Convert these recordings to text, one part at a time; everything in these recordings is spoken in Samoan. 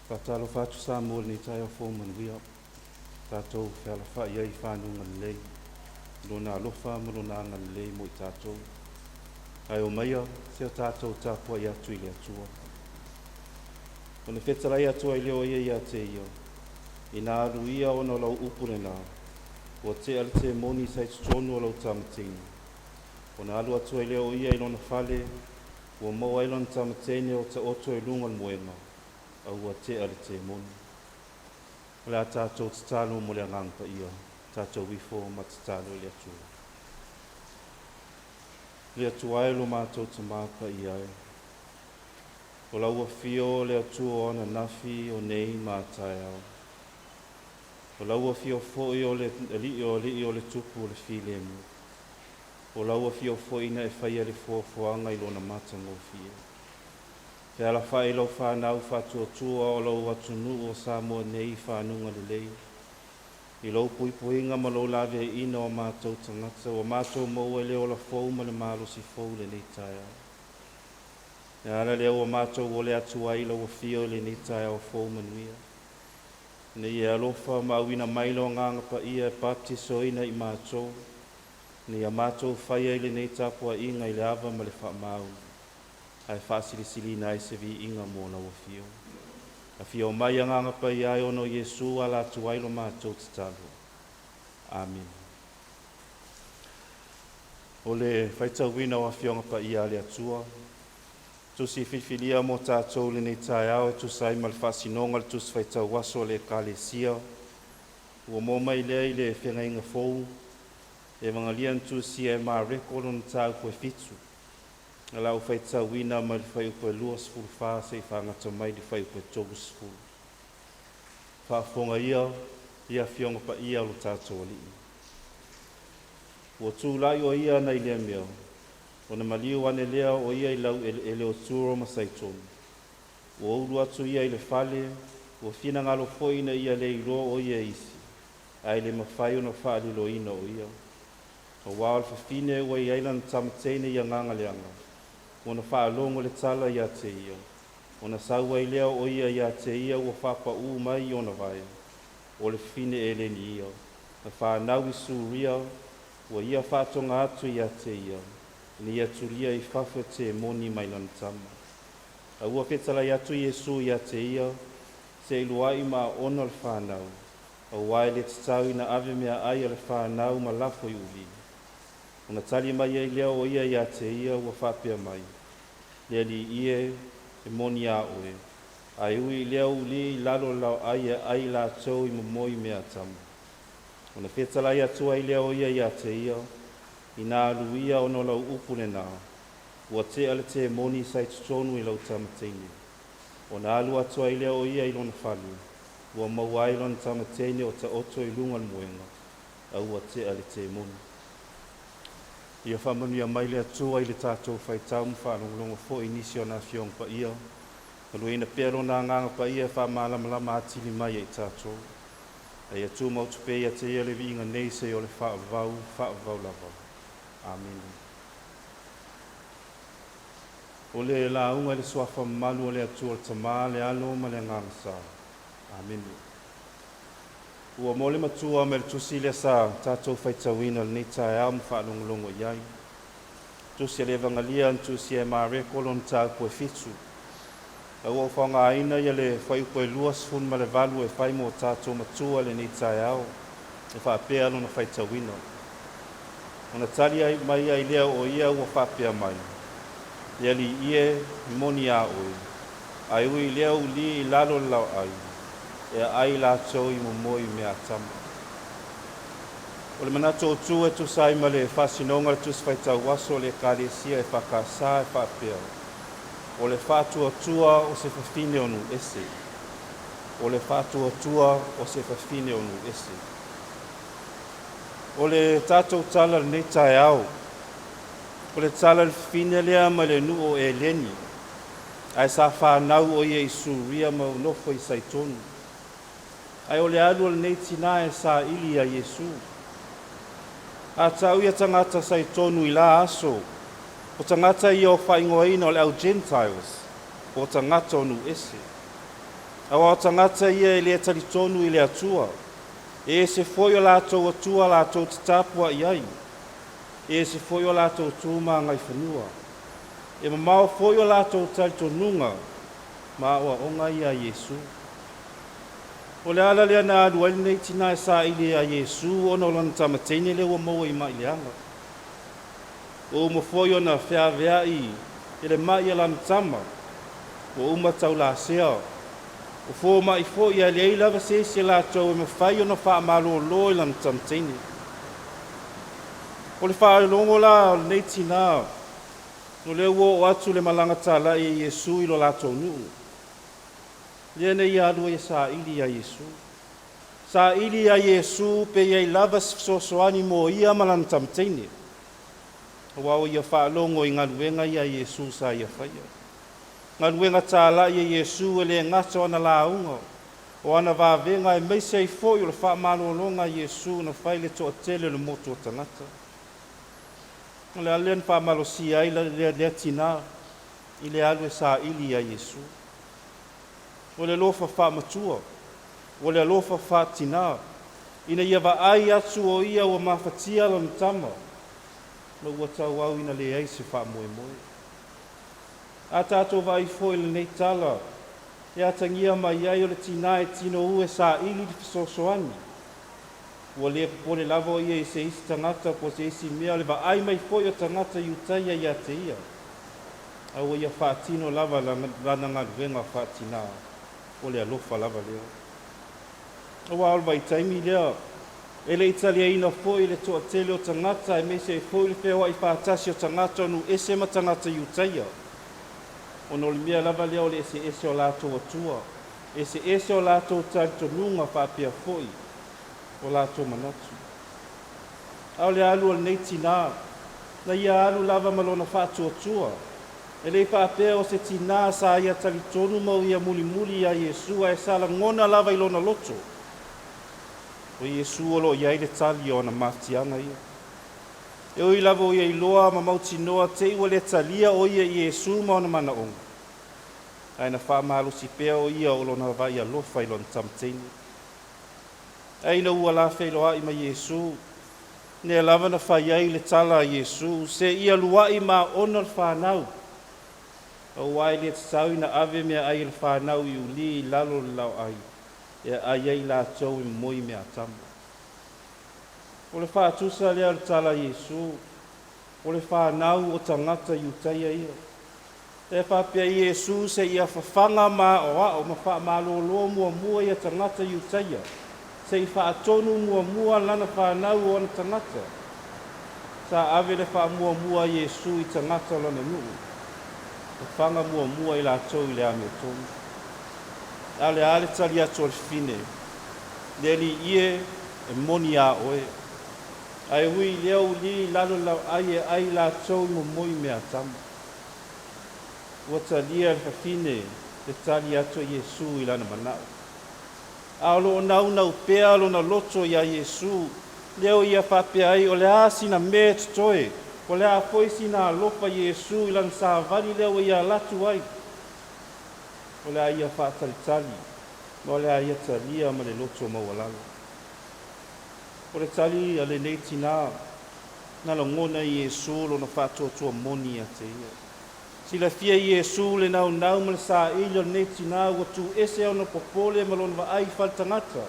Faatalofa atu Samoa i lenei taeao fou manuia, tatou fealafai ai i fanuga lelei, i Lona alofa ma Lona agalelei mo i tatou. Ae omaia se o tatou tapuai atu i le Atua. Ona fetalai atu ai lea o ia ia te ia, Ina alu ia ona o lau upu lena, ua tea le temoni sa i totonu o lau tama teine. Ona alu atu ai lea o ia i lona fale, ua maua ai lona tama teine o taoto i luga o le moega, a ua tea le temoni. O le a tatou tatalo mo le Agaga Paia, tatou ifo ma tatalo i le Atua. Le Atua e lo matou Tama Paia e, o lau afio o le Atua o ananafi, o nei ma a taeao. O lau afio foi o le Alii o alii o le Tupu o le Filemu. O lau afio foi na e faia le foafoaga i lona matagofie. Fealafai lau fanau faatuatua o lou atunuu o Samoa nei i fanuga lelei. I lou puipuiga ma lou laveaiina o matou tagata, ua matou maua i le ola fou ma le malosi fou i lenei taeao. E ala lea ua matou ole atu ai i lau afio i lenei taeao fou manuia. Ina ia e alofa ma auina mai lou Agaga Paia e baptisoina i matou, ina ia matou faia i lenei tapuaiga i le ava ma le faamaoni, ae faasilisiliina ai se viiga mo lau afio. Afio mai Agaga Paia e ona o Iesu ala atu ai lo matou tatalo. Amene. O le faitauina o Afioga Paia a le Atua, tusi filifilia mo tatou i lenei taeao e tusa ai ma le faasinoga o le Tusi Faitau Aso a le Ekalesia, ua maua mai lea i le Feagaiga Fou, Evagalia na tusia e Mareko lona mataupu e 7. O le a ou faitauina mai le fuaiupu e 24 seia fagata mai le fuaiupu e 30. Faafofoga ia i Afioga Paia o lo tatou Alii. Ua tulai o ia nai lea mea, ona maliu ane lea o ia i laueleele o Turo ma Saitoni. Ua ulu atu ia i le fale, ua finagalo foi ina ia le iloa o ia e isi, ae le mafai ona faaliloina o ia. Aua o le fafine ua i ai lana tama teine i agaga leaga, ua na faalogo le tala ia te ia, ona sau ai lea o ia ia te ia ua faapaū mai i ona vae, o le fafine Eleni ia, na fanau i Suria, ua ia faatoga atu ia te ia, ina ia tulia i fafo e temoni mai lana tama. A ua fetalai atu Iesu ia te ia, se i luaʻi ma aona o le fanau, aua e le tatau ina ave meaai a le fanau ma lafo i uli. Ona tali mai ai lea o ia ia te ia ua faapea mai, Le Alii e, e moni iā oe, ae ui i lea uli i lalo o le laoai e ai latou i momoi mea a tama. Ona fetalai atu ai lea o ia ia te ia, Inā alu ia ona o lau upu lenā, ua tea le temoni sa i totonu i lau tama teine. Ona alu atu ai lea o ia i lona fale, ua maua ai lona tama teine o taoto i luga o le moega, a ua tea le temoni. Ia faamanuia mai le Atua i le tatou faitau ma faalogologo foi i nisi o ana Afioga Paia, galueina pea Lona Agaga Paia e faamalamalama atili mai e i tatou. A ia tumau pea ia te Ia le viiga nei seia o le faavavau, faavavau lava. Amene. O le lauga i le Suafa mamalu o le Atua le Tama, le Alo ma le Agaga Sa. Amene. Ua maua le matua mai le tusi lea sa tatou faitauina i lenei taeao ma faalogologo i ai. Tusi a le Evagalia na tusia e Mareko lona mataupu e 7. A ua ou faaaogaina ia le fuaiupu e 28 e fai mo tatou matua i lenei taeao e faapea lona faitauina. Ona tali ai mai ai lea o ia ua faapea mai, Le Alii e, e moni iā oe, ae ui i lea uli i lalo o le laoai, e aai latou i momoi mea a tama. O le manatu autu e tusa ai ma le faasinoga o le Tusi Faitau Aso a le Ekalesia EFKS e faapea, O le faatuatua o se fafine o nuu ese. O le faatuatua o se fafine o nuu ese. O le tatou tala i lenei taeao, o le tala i le fafine lea mai le nuu o Eleni, ae sa fanau o ia i Suria ma nofo i Saitonu. Ae o le alu o lenei tinā e saili iā Iesu. A tau ia tagata Saitonu i la aso, o tagata ia o faaigoaina o le au Gentiles, po o tagata o nuu ese. Aua o tagata ia e le talitonu i le Atua, e ese foi o latou atua latou te tapuai ai, e ese foi o latou tu ma agaifanua. E mamao foi o latou talitonuga ma aoaoga ia a Iesu. O le ala lea na alu ai lenei tinā e saili iā Iesu ona o lana tama teine lea ua maua i ma'i leaga. Ua uma foi ona feavea'i e le ma'i a lana tama, ua uma taulasea. O foma'i foi ae leai lava se isi a latou e mafai ona faamalōlō i lana tama teine. O le faalogo la o lenei tinā, o lea ua oo atu le malaga tala'i a Iesu i lo latou nuu, lea na ia alu ai e saili iā Iesu. Saili iā Iesu pe i ai lava se fesoasoani mo ia ma lana tama teine, aua ua ia faalogo i galuega ia a Iesu sa ia faia. Galuega tala'i a Iesu e le gata o ana lauga, o ana vavega aemaise ai foi o le faamalōlōga a Iesu na fai i le toatele o le motu o tagata. O le ala lea na faamalosia ai lea tinā i le alu e saili iā Iesu. O le alofa faamatua, o le alofa faatinā, ina ia vaai atu o ia ua mafatia lana tama, ma ua tauau ina leai se faamoemoe. A tatou vaai foi i lenei tala e atagia mai ai o le tinā e tinou e saili le fesoasoani, ua le popole lava o ia i se isi tagata po o se isi mea, o le vaai mai foi o tagata Iutaia ia te ia, a ua ia faatino lava lana galuega faatinā, o le alofa lava lea. Aua o le vaitaimi lea, e le i taliaina foi le toatele o tagata aemaise ai foi le feoai faatasi o tagata o nuu ese ma tagata Iutaia, ona o le mea lava lea o le eseese o latou atua, eseese o latou talitonuga faapea foi o latou manatu. A o le alu o lenei tinā, na ia alu lava ma lona faatuatua. E le i faapea o se tinā sa ia talitonu ma ua ia mulimuli iā Iesu, ae sa lagona lava i lona loto, o Iesu o lo o i ai le tali o ana mafatiaga ia. E ui lava ua ia iloa ma mautinoa te i ua le talia o ia i Iesu ma ona manaoga, ae na faamalosi pea o ia o lona vaai alofa i lona tama teine. Ae ina ua la feiloai ma Iesu, lea lava na fai ai le tala a Iesu, seia lua'i maona le fanau, aua e le tatau ina ave meaai a le fanau i ulī i lalo o le laoai, e aai ai latou e momoi meatama. O le faatusa lea o le tala a Iesu, o le fanau o tagata Iutaia ia. E faapea i Iesu seia fafaga ma aoao ma faamalōlō muamua ia tagata Iutaia, se i faatonu muamua lana fanau o ona tagata. Sa ave le faamuamua a Iesu i tagata o lana nuu, fafaga muamua i latou i le amiotonu. A o le a le tali atu a le fafine? Le Alii e, e moni a oe. Ae ui i lea ulī i lalo o le laoai e ai latou i momoi meatama. Ua talia e le fafine le tali atu a Iesu i lana manao. A o lo o naunau pea lona loto iā Iesu, lea o ia faapea ai, o le a sina mea e totoe, o le a foi sina alofa Iesu i lana savali lea ua ia alu atu ai. O le a ia faatalitali, ma o le a ia talia ma le loto maualalo. O le tali a lenei tinā, na lagona e Iesu lona faatuatua moni ia te ia. Silafia e Iesu le naunau ma le saili o lenei tinā ua tu ese ona popole ma lona vaai faaletagata,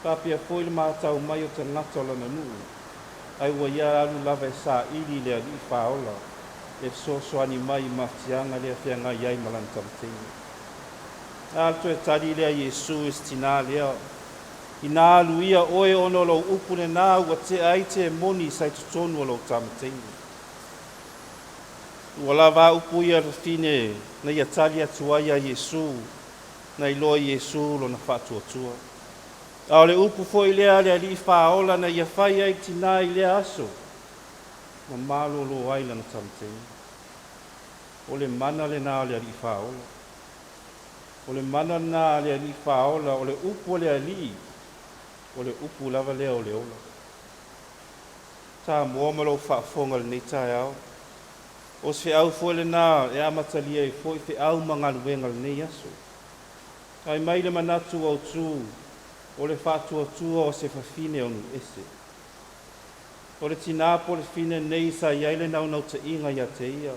faapea foi le matau mai o tagata o lana nuu, ae ua ia alu lava e saili i le Alii Faaola e fesoasoani mai i mafatiaga lea e feagai ai ma lana tama teine. A le toe tali lea a Iesu i si tinā lea, Ina alu ia oe ona o lou upu lenā ua tea ai temoni sa i totonu o lou tama teine. Ua lava a upu ia a le fafine na ia tali atu ai iā Iesu, na iloa e Iesu lona faatuatua. A o le upu foi lea a le Alii Faaola na ia fai ai i le tinā i lea aso, na malōlō ai lana tamateine. O le mana lenā o le Alii Faaola. O le mana lenā a le Alii Faaola, o le upu a le Alii, o le upu lava lea o le ola. Samoa ma lou faafofoga i lenei taeao, o se feau foi lenā e amatalia ai foi feau ma galuega o lenei aso. Ae mai le manatu autū o le faatuatua o se fafine o Nuuese. O le tinā po o le fafine lenei sa i ai le naunautaiga ia te ia.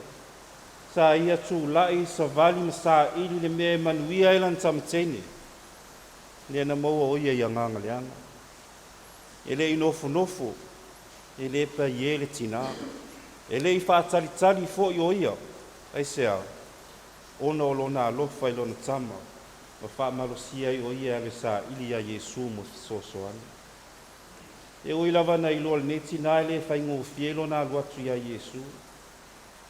Sa ia tulai, savali ma saili le mea e manuia ai lana tamateine, lea na maua o ia i agaga leaga. E le i nofonofo, e le paie le tinā. E le i faatalitali foi o ia, aisea? Ona o lona alofa i lona tama, ma faamalosia ai o ia e alu e saili iā Iesu mo se fesoasoani. E ui lava na iloa e lenei tinā e le faigofie lona alu atu iā Iesu,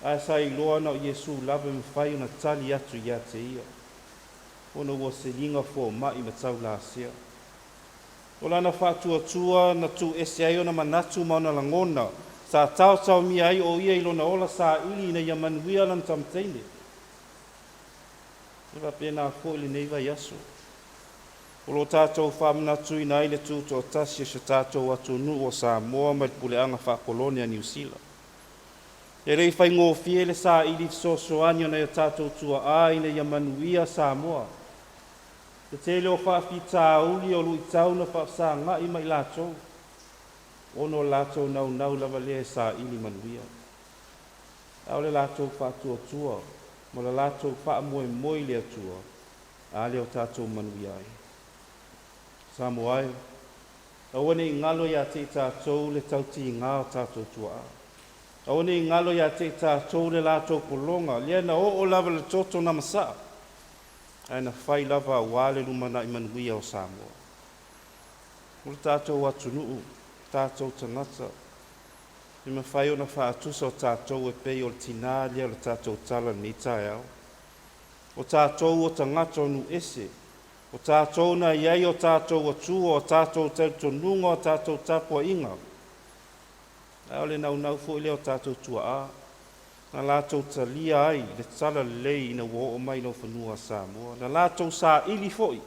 ae sa iloa na o Iesu lava e mafai ona tali atu ia te ia, ona ua seliga fomai ma taulasea. O lana faatuatua na tuuese ai ona manatu ma ona lagona, sa taotaomia ai o ia i lona ola saili ina ia manuia lana tamateine. E faapena foi lenei vaiaso, o lo o tatou faamanatuina ai le tutoatasi o si o tatou atunuu o Samoa mai le puleaga faakolone a Niu Sila. E le i faigofie le saili fesoasoani o nai o tatou tuaa ina ia manuia Samoa. Le tele o faafitauli o luitau na faafesagai ma i latou, ona o le latou naunau lava lea e saili manuia. A o le latou faatuatua ma le latou faamoemoe i le Atua, a lea ua tatou manuia ai. Samoa e, aua ne i galo ia te i tatou le tautiga o tatou tuaa. Aua ne i galo ia te i tatou le latou pologa, lea na oo lava i le toto na masaa, ae na fai lava aua le lumanai manuia o Samoa. O le tatou atunuu, tatou tagata, e mafai ona faatusa o tatou e pei o le tinā lea o le tatou tala i lenei taeao. O tatou o tagata o nuu ese, o tatou na i ai o tatou atua, o tatou talitonuga, o tatou tapuaiga. A o le naunau foi lea o tatou tuaa, na latou talia ai le tala lelei ina ua oo mai i laufanua Samoa. Na latou saili foi,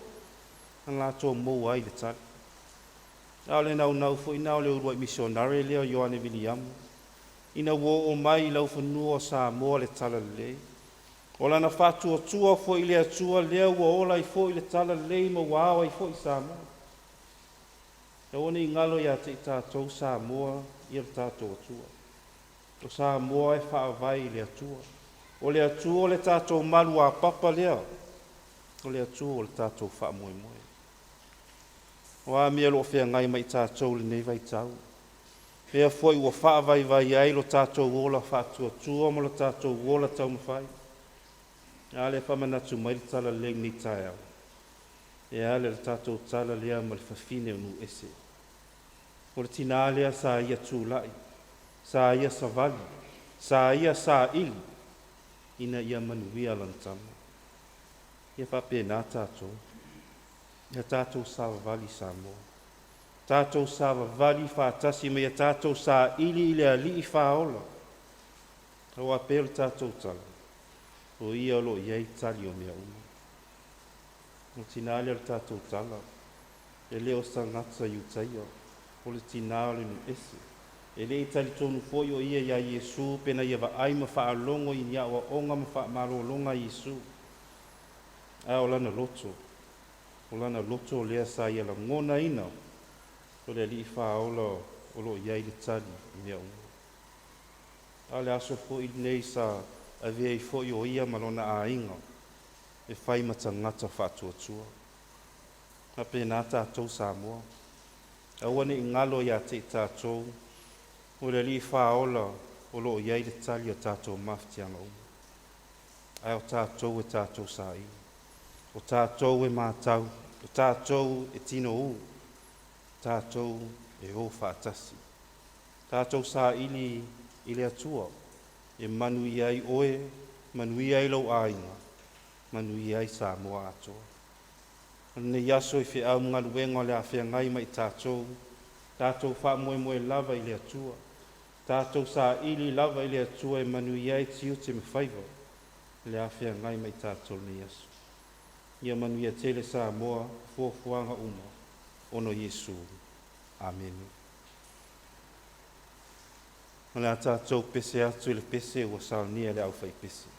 na latou maua ai le tali. A o le naunau foi na o le uluai misionare lea o Ioane Viliamu, ina ua oo mai i laufanua o Samoa le tala lelei. O lana faatuatua foi i le Atua lea ua ola ai foi le tala lelei ma ua ao ai foi Samoa. Aua ne i galo ia te i tatou Samoa ia le tatou Atua. O Samoa e faavae i le Atua. O le Atua o le tatou maluapapa lea. O le Atua o le tatou faamoemoe. O a mea o lo o feagai ma i tatou i lenei vaitau, mea foi ua faavaivai ai lo tatou ola faatuatua ma lo tatou ola taumafai, a lea e faamanatu mai le tala lelei i lenei taeao, e ala i le tatou tala lea ma le fafine o Nuuese. O le tinā lea sa ia tulai, sa ia savali, sa ia saili ina ia manuia lana tama. Ia faapena tatou. Ia tatou savavali Samoa. Tatou savavali faatasi ma ia tatou saili i le Alii Faaola. Aua pei o le tatou tala, o ia o lo o i ai tali o mea uma. O le tinā lea o le tatou tala, e le o se tagata Iutaia, o le tinā o le nuu ese. E le i talitonu foi o ia iā Iesu pe na ia vaai ma faalogo i ni aoaoga ma faamalologa a Iesu. A o lana loto, o lana loto lea sa ia lagonaina o le Alii Faaola o lo o i ai le tali i mea uma. A o le aso foi lenei sa avea ai foi o ia ma lona aiga e fai ma tagata faatuatua. Faapena tatou Samoa. Aua ne i galo ia te i tatou, o le Alii Faaola o lo o i ai le tali o tatou mafatiaga uma. Ae o tatou e tatou saili. O tatou e matau, o tatou e tinou, o tatou e o faatasi. Tatou saili i le Atua. E manuia ai oe, manuia ai lou aiga, manuia ai Samoa atoa. O lenei aso i feau ma galuega o le a feagai ma i tatou, tatou faamoemoe lava i le Atua, tatou saili lava i le Atua e manuia ai tiute ma faiva o le a feagai ma i tatou i lenei aso. Ia manuia tele Samoa, fuafuaga uma ona o Iesu. Amene. O le a tatou pese atu i le pese ua saunia e le aufaipese.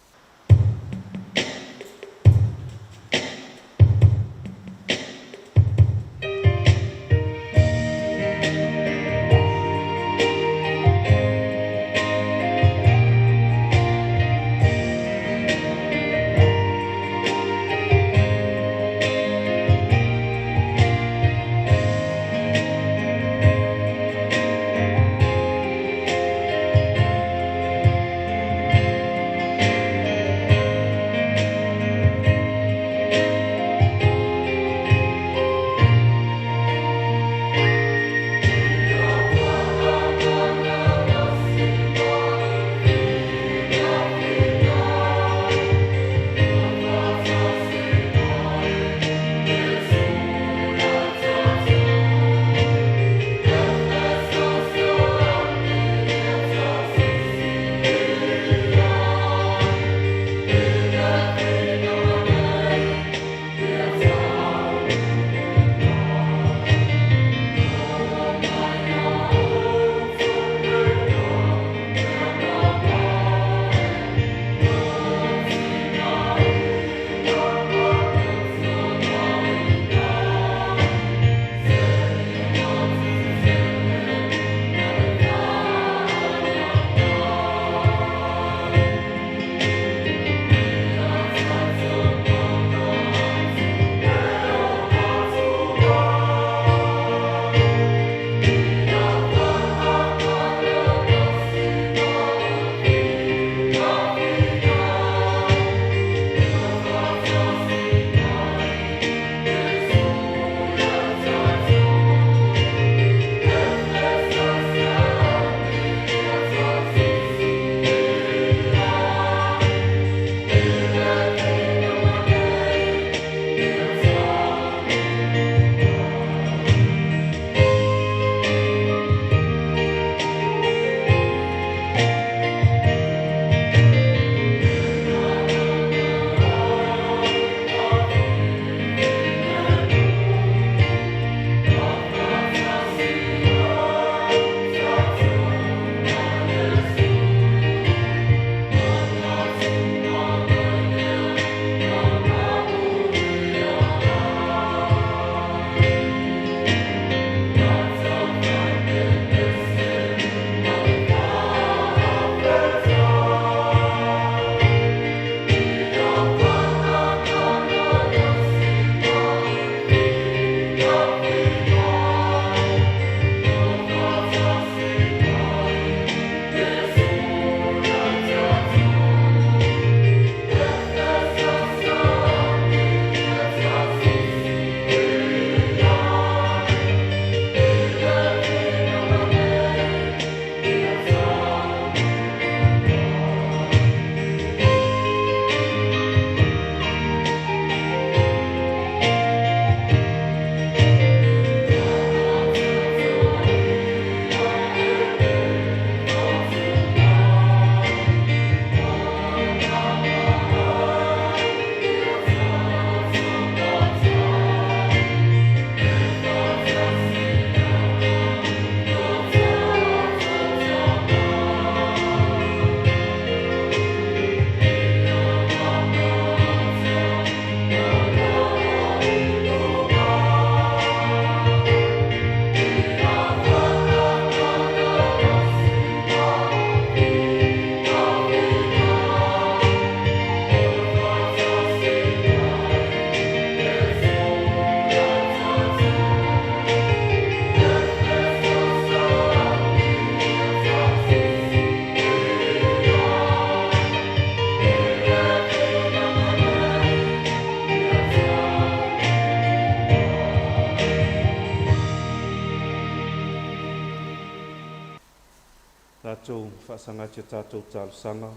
faasaga atu i a tatou talosaga,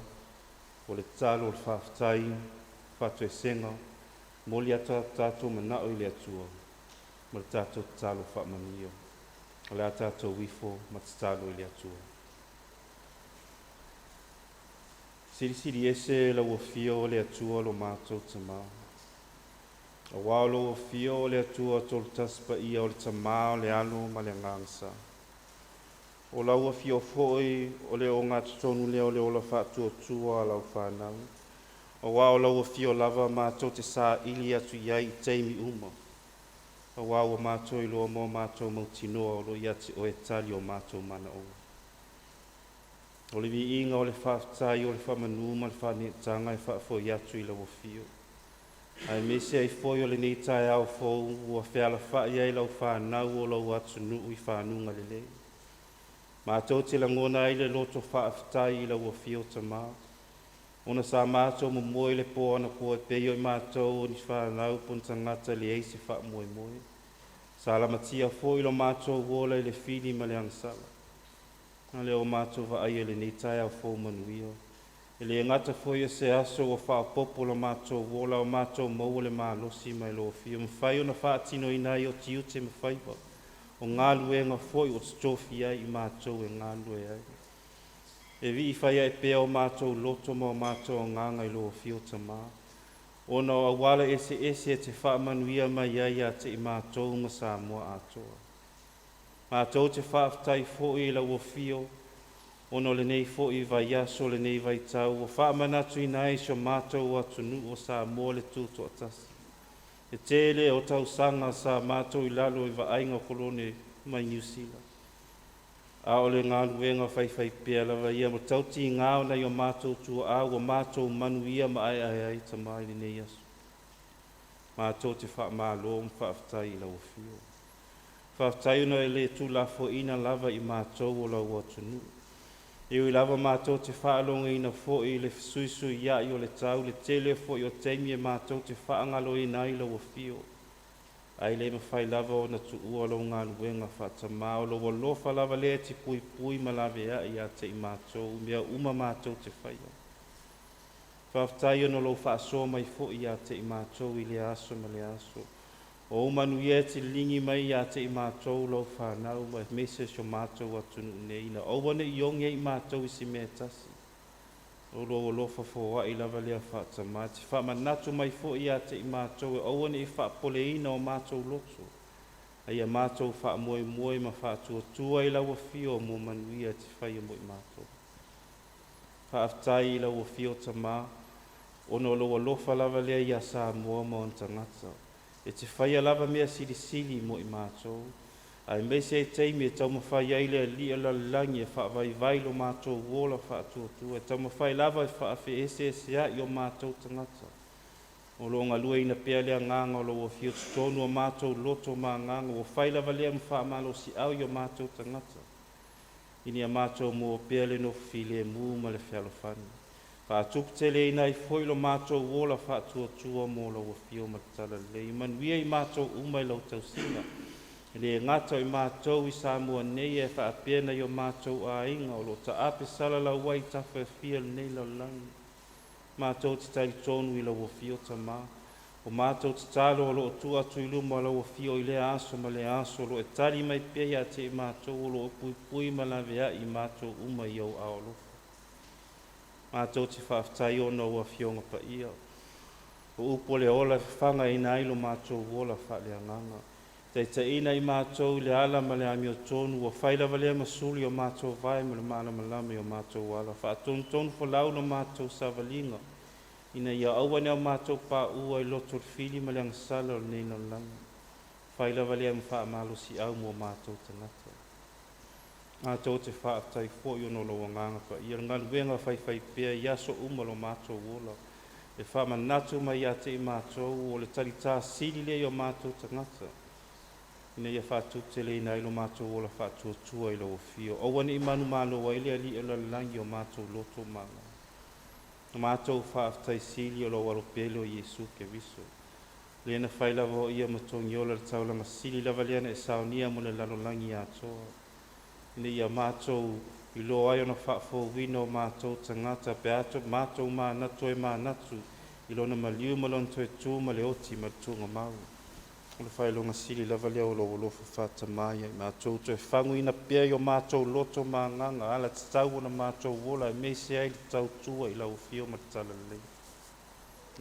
o le tatalo, o le faafetai, faatoesega, momoli atu o tatou manao i le Atua ma le tatou tatalo faamanuia. O le a tatou ifo ma tatalo i le Atua. Silisili ese lau afio o le Atua lo matou Tamā. Auā o lou afio o le Atua Tolutasi Paia o le Tamā o le Alo ma le Agaga Sa. O lau afio foi o le ogatotonu lea o le ola faatuatua a lau fanau. Auā o lau afio lava matou te saili atu i ai i taimi uma. Auā ua matou iloa ma o matou mautinoa o lo o ia te oe tali o matou manaoga. O le viiga o le faafetai o le faamanu ma le faaneetaga e faafoi atu i lau afio. Aemaise ai foi o lenei taeao fou ua fealafa'i ai lau fanau o lou atunuu i fanuga lelei. Matou te lagona ai le loto faafetai i lau afio Tamā, ona sa matou momoe i le po anapo e pei o i matou o ni fanau po o ni tagata e leai se faamoemoe. Sa lamatia foi lo matou ola i le fili ma le agasala. A lea ua matou vaaia i lenei taeao fou manuia. E le gata foi o se aso ua faaopoopo lo matou ola, a ua matou maua le malosi mai lou afio, mafai ona faatinoina ai o tiute ma faiva, o galuega foi ua totofia ai i matou e galulue ai. E vii fai ai pea o matou loto ma o matou agaga i lou afio Tamā, ona o auala eseese e te faamanuia mai ai ia te i matou ma Samoa atoa. Matou te faafetai foi i lau afio ona o lenei foi vaiaso lenei vaitau ua faamanatuina ai si o matou atunuu o Samoa le tutoatasi. E tele o tausaga sa matou i lalo i vaaiga o kolone mai Niu Sila, a o le galuega faifaipea lava ia ma tautigā o nai o matou tuaa ua matou manuia ma aeae ai Tamā i lenei aso. Matou te faamalo ma faafetai i lau afio. Faafetai ona e le tuulafoaiina lava i matou o lau atunuu. E ui lava matou te faalogoina foi i le fesuisuiai o le tau, le tele foi o taimi e matou te faagaloina ai lau afio, ae le mafai lava ona tuua lou galuega faatamā, o lou alofa lava lea e te puipui ma laveai ia te i matou i mea uma matou te faia. Faafetai ona o lou faasoa mai foi ia te i matou i lea aso ma lea aso. O ou manuia e te liligi mai ia te i matou lau fanau ma aemaise si o matou atunuu nei, ina aua ne i oge ai matou i se mea e tasi. O lou alofa foai lava lea faatamā, e te faamanatu mai foi ia te i matou e aua ne i faapopoleina o matou loto, a ia matou faamoemoe ma faatuatua i lau afio mo manuia e te faia mo i matou. Faafetai i lau afio Tamā, ona o lou alofa lava lea ia Samoa ma ona tagata. E te faia lava mea silisili mo i matou, aemaise ai taimi e taumafai ai le alii o le lalolagi e faavaivai lo matou ola faatuatua, e taumafai lava e faafeeseeseai o matou tagata. O lo o galueaiina pea le agaga o lou afio i totonu o matou loto ma agaga, ua fai lava lea ma faamalosiau i o matou tagata, ina ia matou maua pea le nofo filemu ma le fealofani. Faatuputeleina ai foi lo matou ola faatuatua mo lau afio ma le talalelei. Manuia i matou uma i lau tausiga. E le gata o i matou i Samoa nei ae faapea nai o matou aiga o lo o taape salalau ai i tafa e fia o lenei lalolagi. Matou te talitonu i lau afio Tamā. O matou tatalo o lo o tuu atu i luma o lau afio i lea aso ma lea aso, o lo o e tali mai pea ia te i matou, o lo o puipui ma laveai i matou uma i ou aao alofa. Matou te faafetai ona o ou afioga paia. O upu o le ola e fafagaina ai lo matou ola faaleagaga. Taitaiina i matou i le ala ma le amiotonu, ua fai lava lea ma sulu i o matou vae ma le malamalama i o matou ala. Faatonutonu folau la matou savaliga, ina ia aua ne o matou paua i loto o le fili ma le agasala o lenei lalolagi. Fai lava lea ma faamalosiau mo matou tagata. Matou te faafetai foi ona o lou agaga paia, le galuega faifaipea i aso uma lo matou ola, e faamanatu mai ia te i matou o le talitā sili lea i o matou tagata, ina ia faatuputeleina ai lo matou ola faatuatua i lau afio. Aua ne i manumalo ai le alii o le lalolagi i o matou loto ma agaga. O matou faafetai sili o lou alopele o Iesu Keriso, lea na fai lava o ia ma togiola le taulaga sili lava lea na e saunia mo le lalolagi atoa, ina ia matou Iloa ai ona faafouina o matou tagata pe a matou manatu e manatu i lona maliu ma lona toe tu ma le oti ma le tugamau. O le faailoga sili lava lea o lou alofa faatamā ia i matou, toe faguina pea i o matou loto ma agaga ala tatau ona matou ola aemaise ai le tautua i lau afio ma le talalelei.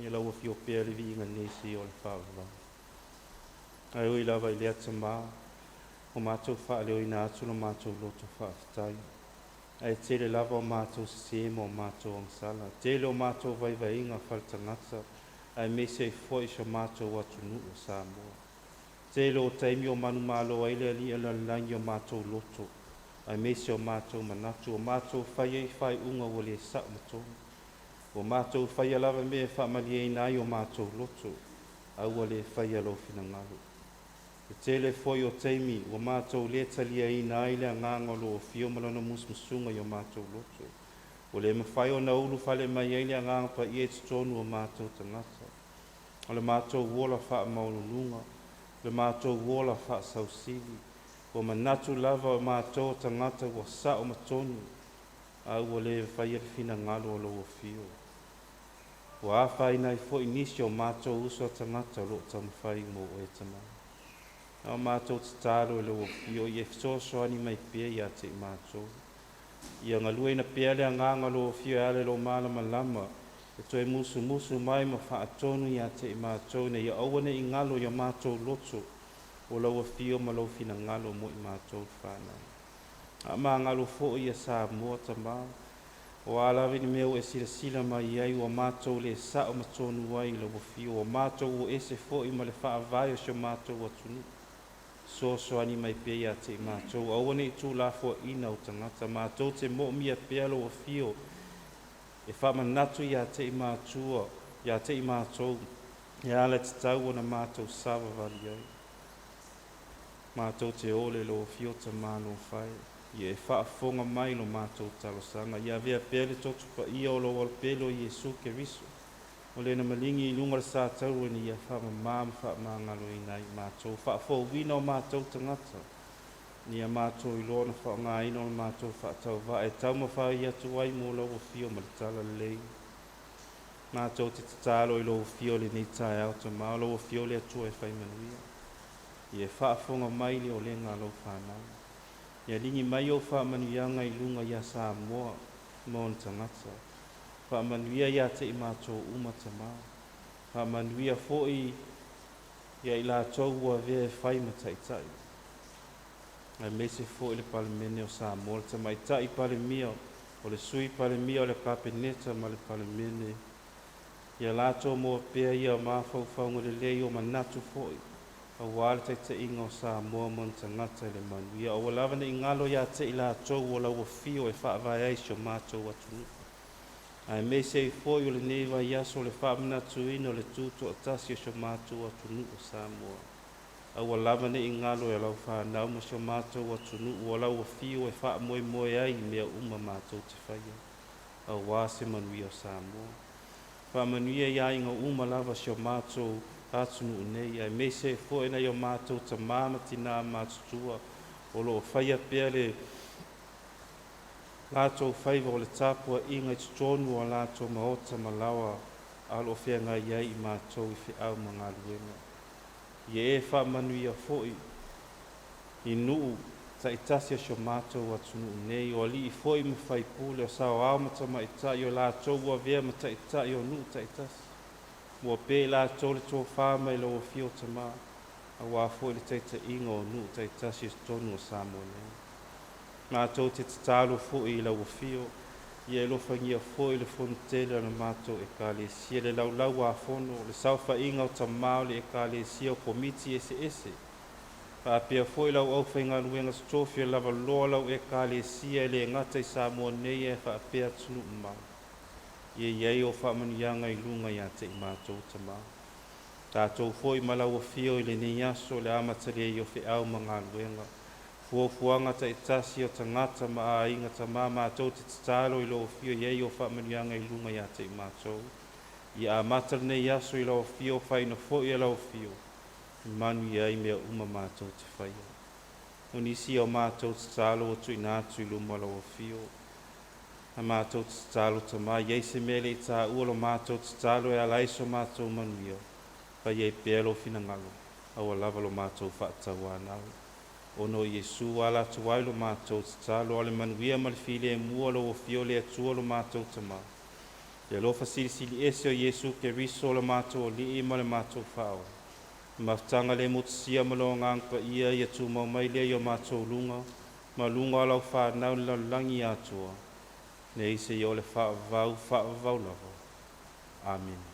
Ia lau afio pea le viiga nei seia o le faavavau. Ae ui lava i lea Tamā, ua matou faaleoina atu lo matou loto faafetai, ae tele lava o matou sesē ma o matou agasala, tele o matou vaivaiga faletagata aemaise ai foi si o matou atunuu o Samoa. Tele o taimi o manumalo ai le alii o le lalolagi i o matou loto aemaise o matou manatu, ua matou fai ai faaiuga ua le sao ma tonu. Ua matou faia lava mea e faamalieina ai o matou loto, a ua le faia lou finagalo. E tele foi o taimi ua matou lē taliaina ai le agaga o lou afio ma lona musumusuga i o matou loto. Ua le mafai ona ulufale mai ai le agaga paia i totonu o matou tagata. O le matou ola faamaualuluga, le matou ola faasausili, ua manatu lava o matou o tagata ua sao ma tonu, a ua le faia le finagalo o lou afio. Ua afaina ai foi nisi o matou uso a tagata o loo taumafai mo oe Tamā. A o matou tatalo i lou afio ia e fesoasoani mai pea ia te i matou. Ia galueina pea le agaga o lou afio e ala i lou malamalama e toe musumusu mai ma faatonu ia te i matou, ina ia aua ne i galo i o matou loto o lau afio ma lou finagalo mo i matou le fanau. Faamagalo foi ia Samoa Tamā, o a lava ni mea ua e silasila mai ai ua matou le sao ma tonu ai i lau afio, ua matou o ese foi ma le faavae o si o matou atunuu. Fesoasoani mai pea ia te i matou, aua ne i tuulafoaiina o tagata, matou te moomia pea lou afio e faamanatu ia te i matua ia te i matou e ala tatau ona matou savavali ai. Matou te ole i lou afio Tamā alofa e, ia e faafofoga mai lo matou talosaga, ia avea pea le toto paia o lou Alopele o Iesu Keriso, o lena maligi i luga o le sataua ina ia faamamā ma faamagaloina ai i matou, faafouina o matou tagata, ina ia matou iloa ona faaaogaina o le matou faatauvaa e taumafai atu ai mo lau afio ma le talalelei. Matou te tatalo i lou afio i lenei taeao Tamā, o lou afio le Atua e fai manuia. Ia e faafofoga mai le olega a lau fanau. Ia ligi mai ou faamanuiaga i luga ia Samoa ma ona tagata. Faamanuia ia te i matou uma Tamā. Faamanuia foi ia i latou ua avea e fai ma taitai, aemaise foi le Palemene o Samoa, le Tamaitai Palemia, o le Sui Palemia, o le Kapeneta ma le Palemene. Ia latou maua pea ia mafaufauga lelei o manatu foi auā le taitaiga o Samoa ma ona tagata i le manuia. Aua lava ne i galo ia te i latou o lau afio e faavae ai si o matou atunuu. Aemaise ai foi o lenei vaiaso o le faamanatuina o le tutoatasi o si o matou atunuu o Samoa. Aua lava ne i galo e lau fanau ma si o matou atunuu o lau afio e faamoemoe ai i mea uma matou te faia, auā se manuia o Samoa. Faamanuia i aiga uma lava si o matou atunuu nei, aemaise ai foi nai o matou tamā ma tinā matutua o loo faia pea le latou faiva o le tapuaiga i totonu o latou maota ma laoa a o loo feagai ai i matou i feau ma galuega. Ia e faamanuia foi i nuu taitasi o si o matou atunuu nei, o alii foi ma faipule, o saoao ma tamaitai, o latou ua avea ma taitai o nuu taitasi. Maua pea i latou le tofā mai lau afio Tamā, auā foi le taitaiga o nuu taitasi i totonu o Samoa nei. Matou te tatalo foi i lau afio, ia e alofagia foi le fonotele a le matou Ekalesia, le laulau a fono, le saofaiga o tamā o le Ekalesia, o komiti eseese, faapea foi lau aufaigaluega totofi o lavaloa lau Ekalesia e le gata i Samoa nei ae faapea atunuu mamao. Ia i ai o faamanuiaga i luga ia te i matou Tamā. Tatou foi ma lau afio i lenei aso le amatalia ai o feau ma galuega, fuafuaga taitasi o tagata ma aiga Tamā, matou te tatalo i lou afio i ai o faamanuiaga i luga ia te i matou. Ia amata lenei aso i lau afio, faaiuina foi e lau afio, e manuia ai mea uma matou te faia. O nisi o matou tatalo ua tuuina atu i luma o lau afio. A matou tatalo Tamā, iai se mea le i tāua lo matou tatalo e ala ai so matou manuia, fai ai pea lou finagalo, aua lava lo matou faatauanau. Ona o Iesu ala atu ai lo matou tatalo, a le manuia ma le filemu o lau afio le Atua lo matou Tamā. Le alofa silisili ese o Iesu Keriso lo matou Alii ma le matou Faaola. Mafutaga le motusia ma lo agaga paia ia tumau mai lea i o matou luga, ma luga o lau whanau le lalolagi atoa, nei seia oo i le faavavau, faavavau lava. Amene.